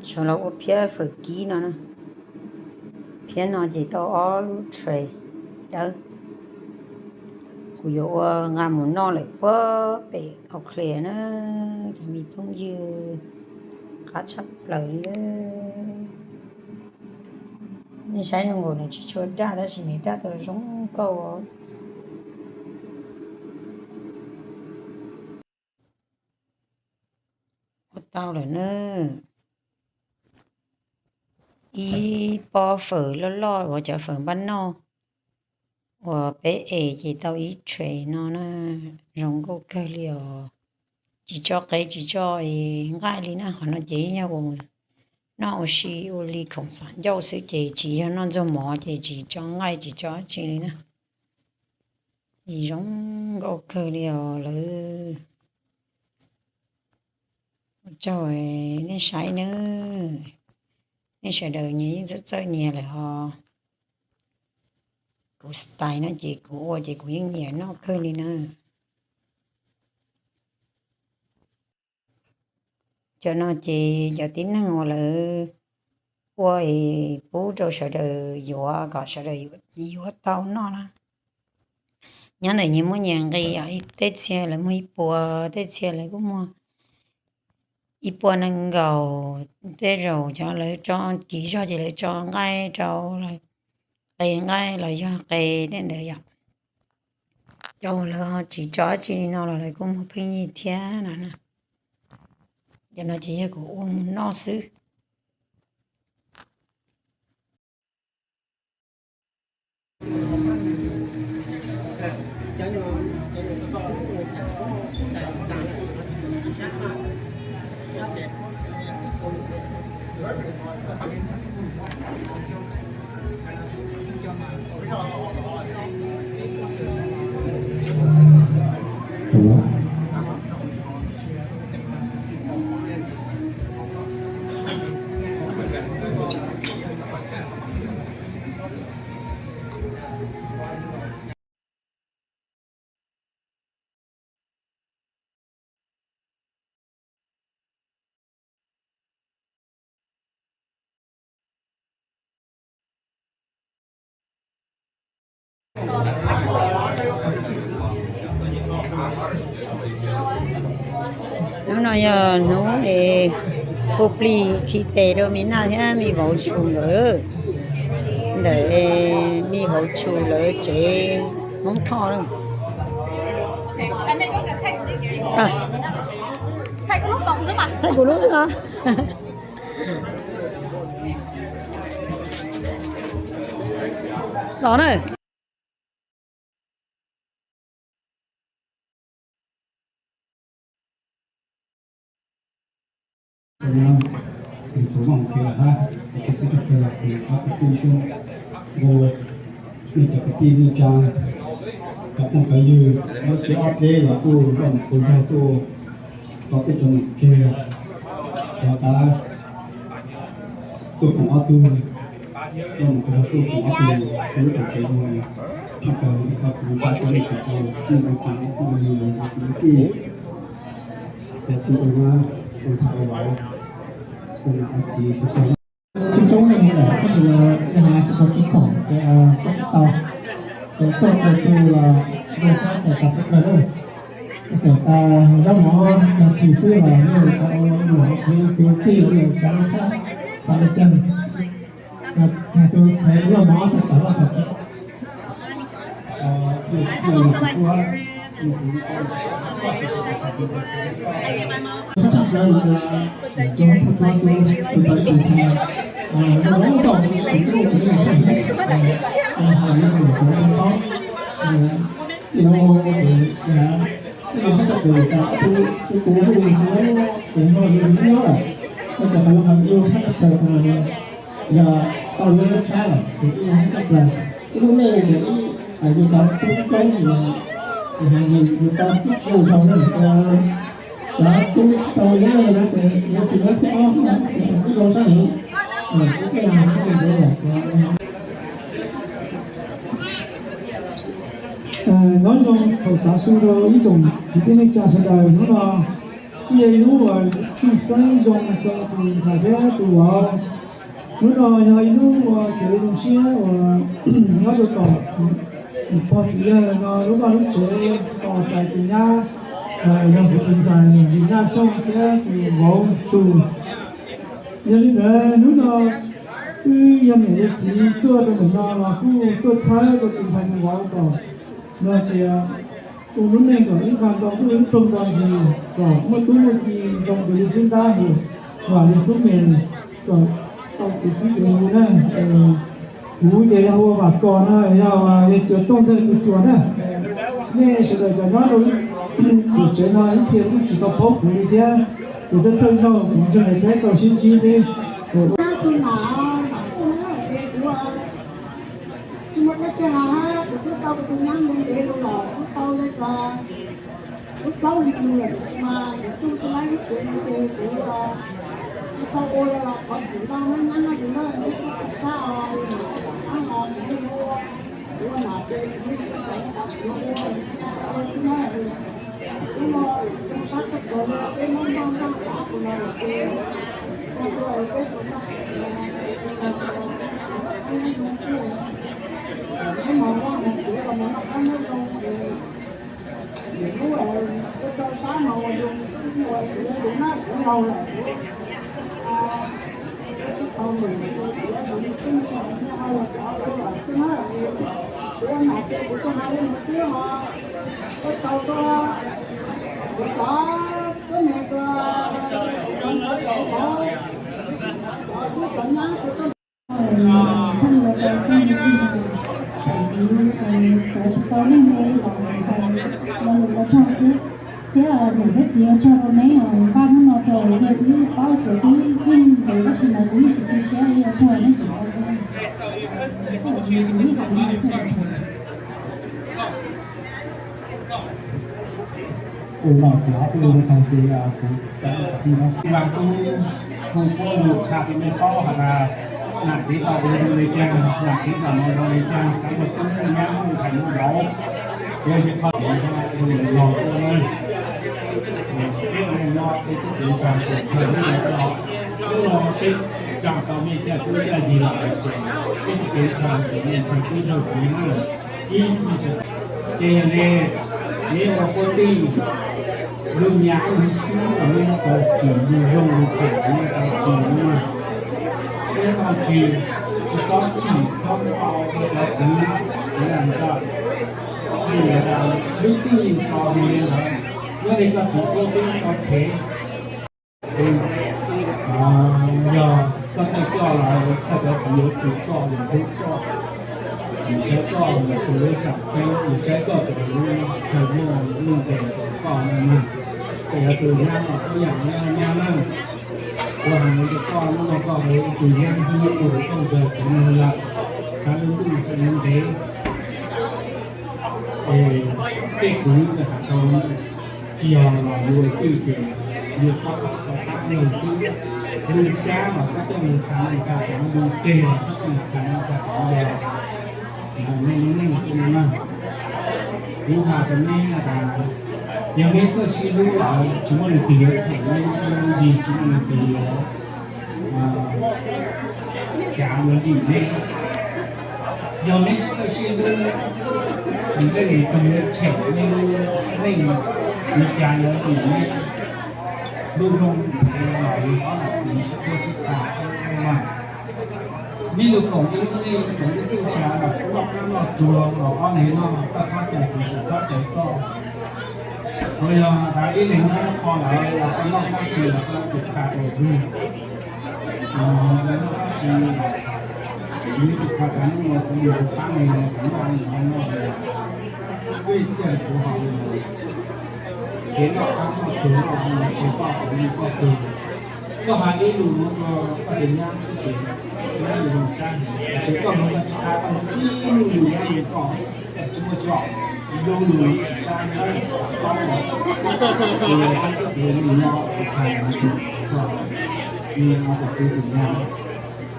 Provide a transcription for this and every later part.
Sawv los ua phiab fawm kib no na. Phiab no ces tau ob lub tray dawb. Kuv yuav ua nqa mus noj lawm puag pem Australia na, cov me phooj ywg, qab tshaj plaws li. Nej saib zoo nkaus nws tsis tshua daj tab sis nws daj tau zoo nkauj. Ua tau lawm na. Ib pob fawm loj loj uas cov fawm npab noj uas peb es ces tau ib tray no na, zoo nkauj kawg li os. Tsis tso qe tsis tso nqaij li na, qhov no ces yog ua noj ua si ua li khoom xav ncauj xwb ces tsis yog noj ntxuag mov ces tsis tso nqaij tsis tso dab tsi li na. Zoo nkauj kawg li os lawv. Ua tsaug nej saib nawb. Nej sawv daws nyias yeej txawj txawj nyias lawm ho. Kuv style no ces kuv ua ces kuv yeej nyiam noj kawg li na. Cov no ces cov tib neeg uas lawv ua es pub rau sawv daws yuav kom sawv daws yuav tau noj na. Nyob ntawm nyias muaj nyias nqi, tej txhia lawv muag ib puas, tej txhia lawv kuj muag ib puas nees nkaum, tej zaum cov lawv tso kiv zog ces lawv tso nqaij rau, qe nqaij los yog qe tej ntawd yom. Cov uas lawv ho tsis tso dab tsi li no los lawv kuj muag pheej yig thiab no. Cov no ces yog kuv ua mus noj xwb. Hnub no yog hnub es hu plig khi tes rau me Naj thiab me vauv Tshus nkawd, ntawm me vauv Tshus lawv tsev Hmoob Thoj. Thaij kuv lub xwb no. Los na. Thaum no, tus thov vam thiab hab, tus xib hwb cov pawg los tus thab tus pwj xyoob, nkaus nej cov kwv tij neej tsa, cov phooj cov ywg, lub teb ob teb los kuj nrog mus kuj zog tuaj txog tej cov num tseg, los tas tuaj koom ob tug, nrog mus kuj zog tuaj koom ob tug, lub tsev tshaj plaws, txog kuv sab cov nej cov tau nej ua tsaug ua tus kwv tij, ua tus ua nyab, ua ntxhais ua vauv, ua niam ua txiv sawv daws. Coob coob leej li lawm, tab sis yog hais tsis tau tsis khoom ces tsis tau, ces tuaj tus twg los zoo sab txais tas peb kawg lawm. Txais tas zaub mov nag kis xwb los yeej tau ua niam ua txiv ua kwv ua tij ua tsav xab xav li cas. Txog tus thaiv loj mov txog tom loj tom. Tshaj plaws mas tus tus tus tus tus tus tus tus tus tus Yog tau nyob sab lawm ces ib lub tshaj plaws, ib lub neej ces ib yus tau tub coob, yus tau tub zoo dhau na, cov tub tsis tau nyab no ces yus tsis nyob txhiab ob xwb, ib zoo sab heev. Ib tej no hab ntawd. Nyob zoo thaum tav su rau ib tsoom kwv tij neej tsa sawv daws, hnub no ib yog ib hnub uas Ib xeeb zoo rau tus ntxhais thiab tus vauv. Hnub no yog ib hnub uas kev zoo siab uas nyob rau tom pog txiv yawg no lub vaj lub tsev tos txais tus nyab, yog kuv tus ntxhais Lis Naj Xyooj thiab tus vauv Tsu. Yog li ntawd hnub no wb yog niam yog txiv tuaj rau ntawm no los kuj tuaj txhawb rau tus ntxhais tus vauv kom yog tias ua lub neej kom ib nqag nto ntuj ib nqag nto ntsis, kom muaj tub muaj ki zoo raws li xub ntab hos vam li xub nyiam, kom tau kev txib kev hu na. Kuv ces yog hu ua Vam Kos no, yog yawg Cuas Tooj Ntxawg tus Cuas na. Nej sawv daws cov nyob rau lub tsev no ib txhia kuj tsis tau paub kuv li thiab, kuv thawj thawj zaug kuv ntseeg lawv thiab tau sib ntsib xwb. Tsis muaj dab tsi hab, kuv twb tau kuv tus nyab ntev ntev lawm, kuv tau li cas, kuv plaub hlis lawm tsis mas kuv tub tsis laib lub tsev no ces kuv tsis tau ua li los qhov txwm ntau na nyab no ces noj neb tub tsis sab os, neb tub tsis sab os, neb ua, kuv ua nam ces kuv tsis sab os, kuv ua xwb na. Hnub no zoo sab tshaj plaws li peb Hmoob noj noj qav kuv no lawm ces, ua ua peb tus noj, peb mus ua mus tsev los mus noj qab nyob zoo ces, lwm hnub ua rau sab no ua zoo, ua tsev zoo na kuv laug lawm, kuv tsis tau lwm tus tiav tus li xwb, nyias ho yog cov ua lawm xwb na. Kuv ua nam ces kuv tsuas hais li no xwb ho, ua tsaug rau kuv cov tuab neeg, cov ntxhais cov vauv, cov tub cov nyab, kuv tuaj txhaj li ua tau txhaj li txhij, tam sis kuv tsis tau leej me los lo lus ua tsaug thiab, thiab niam thiab txiv ua tsaug rau neb os, npaj hnub no rau yog wb paub tias twb yeej ntev tab sis mas kuv yeej tsis tu siab li, ua tsaug neb tseem ua tau. Ua no kuv kuj ua tau ces kuv, kuv kuj hu puab lus qha rau nej paub has tas nam txiv tau ua zoo li cas, nam txiv tau ua zoo li cas, cov muaj tub muaj nyab muaj ntxhais muaj vauv, yog yog qhov txhia los ua na. Peb ua neej nyob peb txoj kev ntxhais tus chaw hnub no, hnub no peb tsa tau nej caj tub caj yig los ces peb txoj kev ntxhais ces nej ntxhais tub yog kuv na. Ib, ces yog li neb ua puab tij, lub nyab lub xyoob los nej tau tsim zoo zoo li cas nej tau tsim na. Peb tau tsim, tsis txhob tsim txhob tau rau cov kwv, cov nam tso, vim lub tij tso li ntawd, nyob li koj txiv puab tib tau chev. Yog koj txawj coj los koj cov kwv yuav tsum coj yuav hlub koj, yuav saib koj mus rau lub sam xeeb, yuav saib koj cov lub chaw muaj lub npe rau koj no na. Koj yuav tus nyab no txhua yam nyab na. Kuv hais rau koj, hnub no koj ua tus nyab hlub tus tub ntxawg kuv neeg lawm, sab lub ntuj sab lub ntev. Es tej kwv txawm hais tau tsis yog los yus ua tij ces yus paub tau txog qab yawg xwb. Lub sab los txhob coj mus tham neej tham tsav, lub teg los txhob coj mus tham neej tham tsav, yog nej lub neej xwb no na. Kuv hais rau neb tas, yog neb txawj sib hlub lawm tsis muaj leej twg yuav txheem neb, tsis muaj leej twg, tsis muaj leej twg yuav cav yuav lim neb. Yog neb tsis txawj sib hlub, leej twg yuav tshem neb lub neej, yuav cav yuav lim neb. Lub zoo ntev los yus ob nam txiv sib hlub sib tham xwb mas. Vim lub koom ib lub neej koom ib txuj sa los noj qab noj tsuag los ob leeg noj, koj txhob cais kuv, kuv txhob cais koj. Los yog tas ib leeg nyob qho lawm los koj noj dab tsi los koj tus kha rau kuv. Noj dab tsi, kuv tus kha tas hnub no kuv yug tus qab neeg no kuv noj li no noj li, kuv ib txhia kuv haus li no. Kev noj qab noj tsuag noj li no tsis pom kuv li koj tug. Koj hais ib lus no rau koj tus nyab xwb ces nyab yuav zoo sab heev, tiam sis koj mus koj tsis qha koj ib lub lus nyab yuav koj, tsis muaj tso, zoo lus tsis sab, paub los, ces koj txoj kev lus no kuv hais no rau koj, li no rau kuv tus nyab.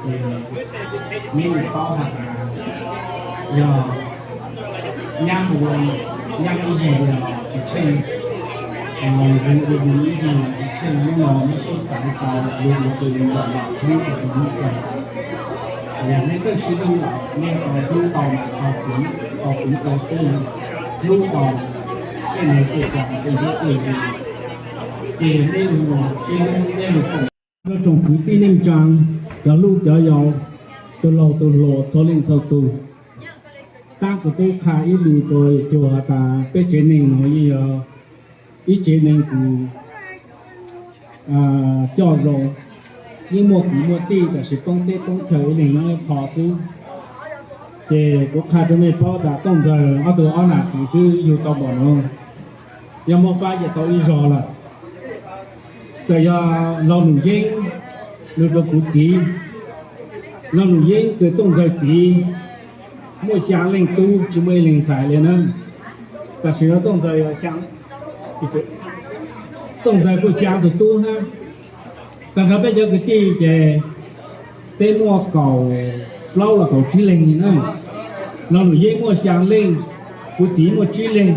Ces neb yuav paub hais tas yog nyab ua, nyab ib yig los tsis tsheej, Vim yus ib yam tsis tsheej hnub no neb sib txawv tau yus ua tus ntawm los hlub tus tus mus kawg. Yog neb txawj sib hlub lawm, neb tau hlub tau niam tau txiv, tau kwv tau tij, hlub tau tej neeg tej tsav tej ntiaj teb, ces neb ua sib hlub neb mus koom. Nyob tsoom kwv tij neej tsaa, cov hlub cov yau, tus laug tus hluas txhua leej txhua tus, tab kuv twb qha ib lus rau cuag has tas peb tsev neeg no yeej yog ib tsev neeg kws coj zoo, yeej muaj kwv muaj tij, tab sis poob teb poob chaw ib leeg nyob ib qho xwb. Ces kuv qha rau nej paub tas Tooj Ntxawg ob tug ob nam txiv xwb yug tau npaum no, yog muaj fab ces tau ib zog lawm. Txawm yog Laug Num Yeeb, lug rau kuv txiv, Laug Num Yeeb kws Tooj Ntxawg txiv, muaj xyaa leej tub tsis muaj ib leeg ntxhais li na. Tam sim no Tooj Ntxawg, Tooj Ntxawg kuj xyaa tug tub hab. Tag nrho peb cov kwv tij ces peb muaj kaum plaub los kaum tsib leeg na. Laug Num Yeeb muaj xyaa leej, kuv txiv muaj tsib leeg.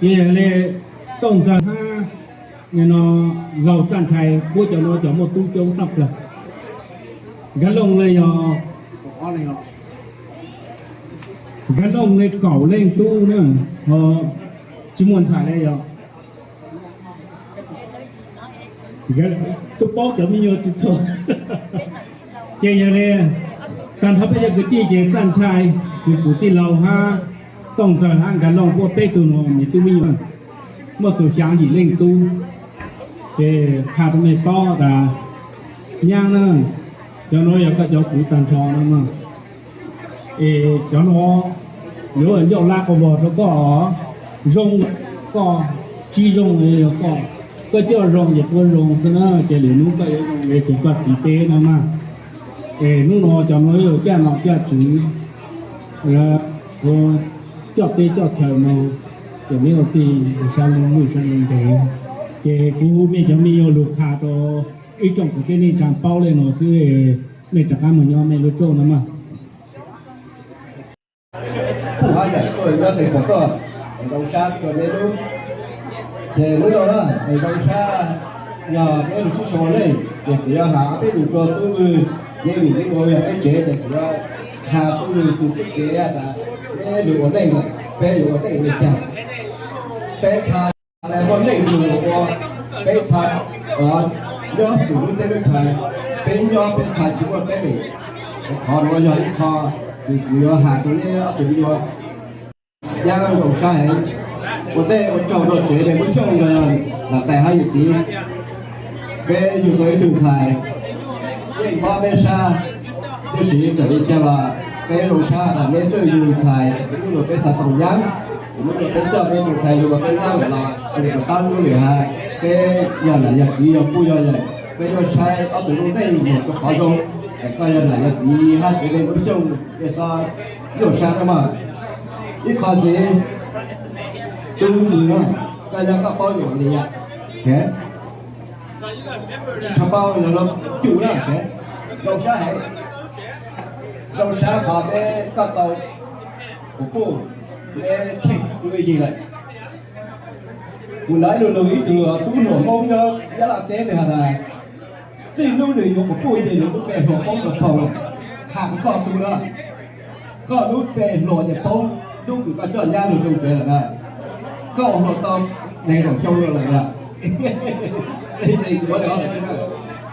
Ces yog li Tooj Ntxawg hab no Laug Txaj Nchai puab cov nuav cov muaj tub coob tshaj plawg. Nkawd Looj le yog, Nkawd Looj le kaum leej tub na, ho tsis muaj ntxhais le yog. Tub paub cov me nyuam tsis txhua. Ces yog li tag nrho peb cov kwv tij ces Txaj Nchai, kuv tij laug hab Tooj Ntxawg hab Nkawd Looj puab peb tug nuav me tub me nyuam, muaj txug xyaa yim leej tub. Ces qha rau mej paub tas nyab na, cov nuav yog koj cov kwv tag nrho no na. Es cov nuav yuav ncauj lab qau vog rau koj, zoo koj, tsis zoo yog koj, koj coj zoo ces puab zoo xwb na. Ces lwm hnub koj yuav zoo es ces koj txiv teb no mas. Es hnub no cov nuav yuav caj nom caj tswv, coj teb coj chaw no, ces neb ua tij sab lub lub sab lub ntev. Ces kuv mej cov me nyuam lug qha rau ib tsoom kwv tij neej tsaa paub le no xwb, mej rov qab moog nyob mej lub rooj no mas. Phooj ywg tuaj nyob sab tod, zoo sab rua neb lub. Ces lub no na, zoo sab, yog peb lug sib sau leej, ces kuv yuav has peb lug rua tub Vwj, neb vim neb ua yog peb tsev ces kuv yuav has tub Vwj txug txuj kev tas neb lug ua neej lawm, peb yuav ua neej le caag. Peb txha le muaj neej lug ua, peb txha nyob xum lub teb lub chaw, peb nyob peb txha tsis muaj peb lwm. Qhov nuav yog ib qho kws kuv yuav has rua neb ob tug me nyuam. Nyab zoo sab heev, ua ntej ua tsaug rua tsev le Moob Xyooj, Nam Tais hab yawm txiv. Peb yug tau ib tug ntxhais, yeej mob peb sab, tab sis txawm li cas los peb zoo sab tas neb txawj yug ntxhais, hnub no peb txha tau nyab, hnub no peb coj peb tus ntxhais lug ua peb nyab lawm los peb tab nub lwm has, peb yog nam yog txiv yog kuj yog yawm, peb yuav saib ob tug lub neej mus rua qhov zoo. Es koj yog nam yog txiv hab tsev neeg Moob Xyooj, peb xob zoo sab koj mas. Ib qho ntxiv, tub Vwj, koj yog koj paub yuav li yam, tsis tshua paub los cug na, zoo sab heev. Zoo sab qhov peb koj tau kuv puj, peb tsheej tub Vwj yig lawm. Kuv hnov ib lug lug ib tug tub hluas Moob nyob Nyab Laj teb nwg has tas, txij hnub nwg yuav kuv puj ces nwg lub npe hluas poob rua phoo lawm. Qha koj tub na, koj lub npe hluas ces poob hnub kws koj coj nyab lug rooj tsev lawm na. Koj ua hluas tau neeg kaum xyoo lawm na.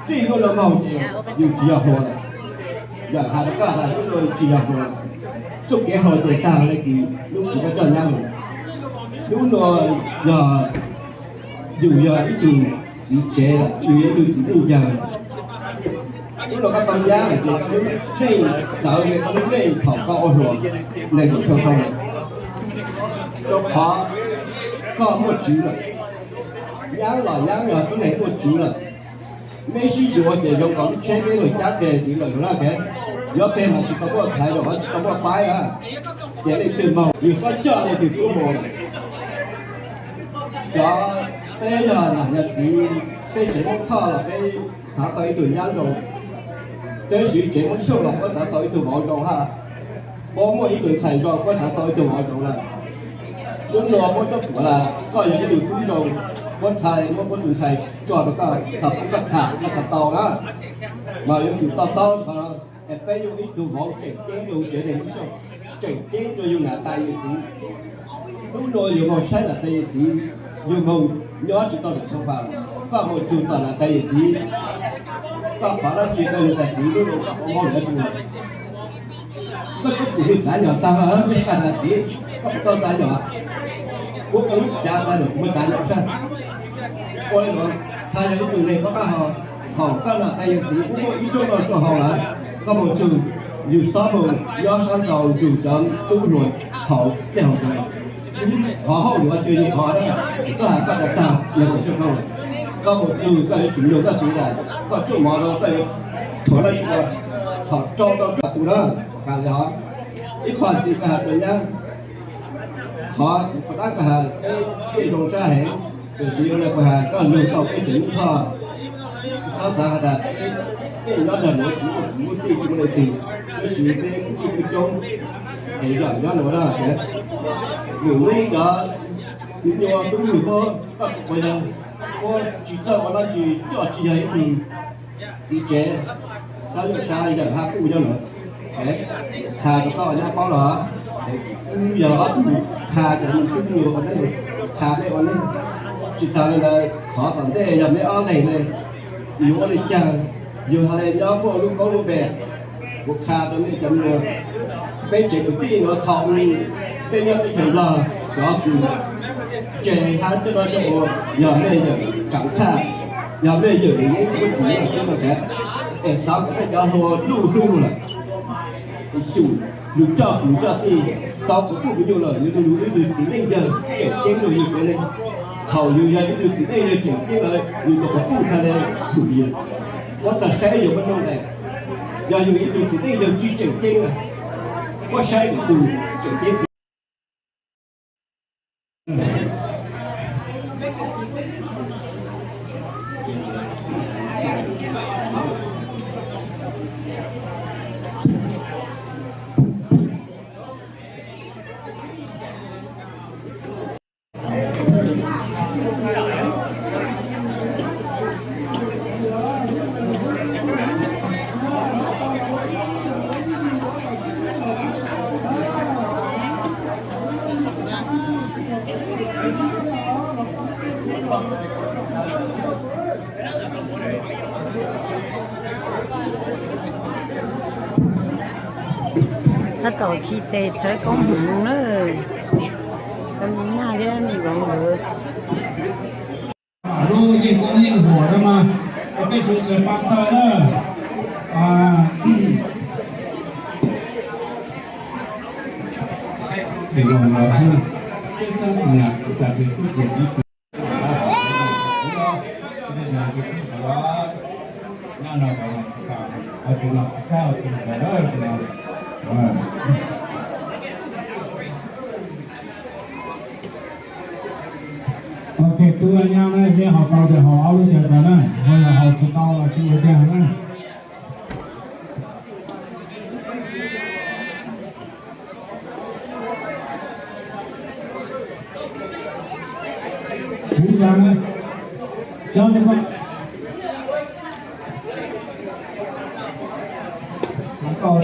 Txij hnub no moog ces yus tsis yog hluas lawm. Yawm has rua koj tas hnub no tsis yog hluas lawm. Txuj kev hluas ces tag le kws hnub kws koj coj nyab lug. Hnub no yog yus yog ib tug txiv tsev lawm, yus yog ib tug txiv neej yawg. Hnub no koj tau nyab lawm ces koj lub neej txawv le koj lub neej thaum koj ua hluas neeg kaum xyoo rau, rua qhov koj muaj tswv lawm. Nyab los nyab yog tub neeg muaj tswv lawm. Meb sib yuav ces zoo kawg, lub tsheb meb lug cab peg tiv lawm na, yuav peg mas tsis tau muaj thaiv, zoo tsis tau muaj paib na. Ces leej twg moog yus xob coj leej twg tub mus. Cov peb yog nam yog txiv, peb tsev Moob Thoj los peb xav tau ib tug nyab zoo, tab sis tsev Moob Xyooj los puab xav tau ib tug vauv zoo hab, puab muaj ib tug ntxhais zoo puab xav tau ib tug vauv zoo na. Tub Nuas muab coj tuaj lawm, koj yog ib tug tub zoo, muab ntxhais, muab kuv tus ntxhais tso rau koj, txog koj tham koj tham tau na. Mas yuav tsum to taub qhov no, es peb yug ib tug vauv tseem ceeb rau tsev neeg, tseem ceeb rau yug niam tais yawm txiv. Tub Nuas yug moog saib niam tais yawm txiv, yug moog nyob tsis tau ntawm xab fas, koj moog txug tom niam tais yawm txiv, koj qhov dab tsi koj yug tas txiv lub no koj puas moog yuav tsis? Koj tub kuv txav nyom tag, koj txiv, koj puas tau txav nyom? Kuv koj lub cav txav nyom, kuv muaj txav nyom tshaj. Ua li no, txhais yog ib tug neeg pab qab hau, thaum koj niam tais yawm txiv kuj muaj ib tsob no rau hau lawm, koj mus txug, yug xob mus nyob sab nraud nrug cov tub hluas hauv dlej hauv cawv. Qhov hauj lwm tsis yog qhov na, koj has koj tau tag yog tau coj koj, koj mus txug koj yuav tsum nug koj txiv lawm, koj tsuj mov rau koj yuav rhuav dab tsi, thaum rau tau tsaj tus na, has li hov. Ib qho ntxiv koj has rau nyab, qhov kuv pom dab koj has peb yeej zoo sab heev, tiam sis ua li kuv has koj lug tau peb tseem ib qho, xob xav has tas peb nyob nrog luag tsis muaj kwv muaj tij tsis muaj leej twg, tab sis peb kwv tij peb coob es yam nyob luag na. Lwm lub cov nyuas tub nyuj puab, koj puas yog puab tsis txawj ua dab tsi, coj tsis yog ib tug txiv tsev, xob yuav sab yawm hab puj nyob luag. Qha rau koj nyab paub los, wb yog ob tug qha cov tub nyuj ua neej, qha mej ua neej. Tsis tas li ntawd qhov tom ntej yog mej ob leeg ne, yug ua li caag, yug hais li nyob puag lub koob lub npe, kuv qha rau mej cov me nyuam, peb tsev kwv tij nuav thaum peb nyob teb chaws Nplog, cov kws tsev hab coj noj coj ua, yog mej yawm tsaam txhaj, yog mej yawm yeeb kuv txiv no tsev, es xav kom mej cov hluas luj hlub lawm, xyum yug coj kwv coj tij, tau kuv puj kuv nyuj lawm, yug yug ib tug txiv neej yawg tseem ceeb rau yug tsev neeg. Thaum yug yog ib tug txiv neej yawg tseem ceeb lawm, yug tau kuv puj txhaj le thum yug, muab txhaj saib yug muab noog le. Yog yug ib tug txiv neej yawg tsis tseem ceeb, muab saib yug tug tseem ceeb. Tab tom khi tes txhawb koob hmoov na, rau Naj thiab Naj Vauv nkawd. Lub yeej koob yeej huam no mas, peb sawv daws pab tawm na. Ok, tub nyab na, peb haus tau ces haus ob lub cawv tag na, ho yog haus tsis tau los tsis ua cas na. Kuv ntag, cov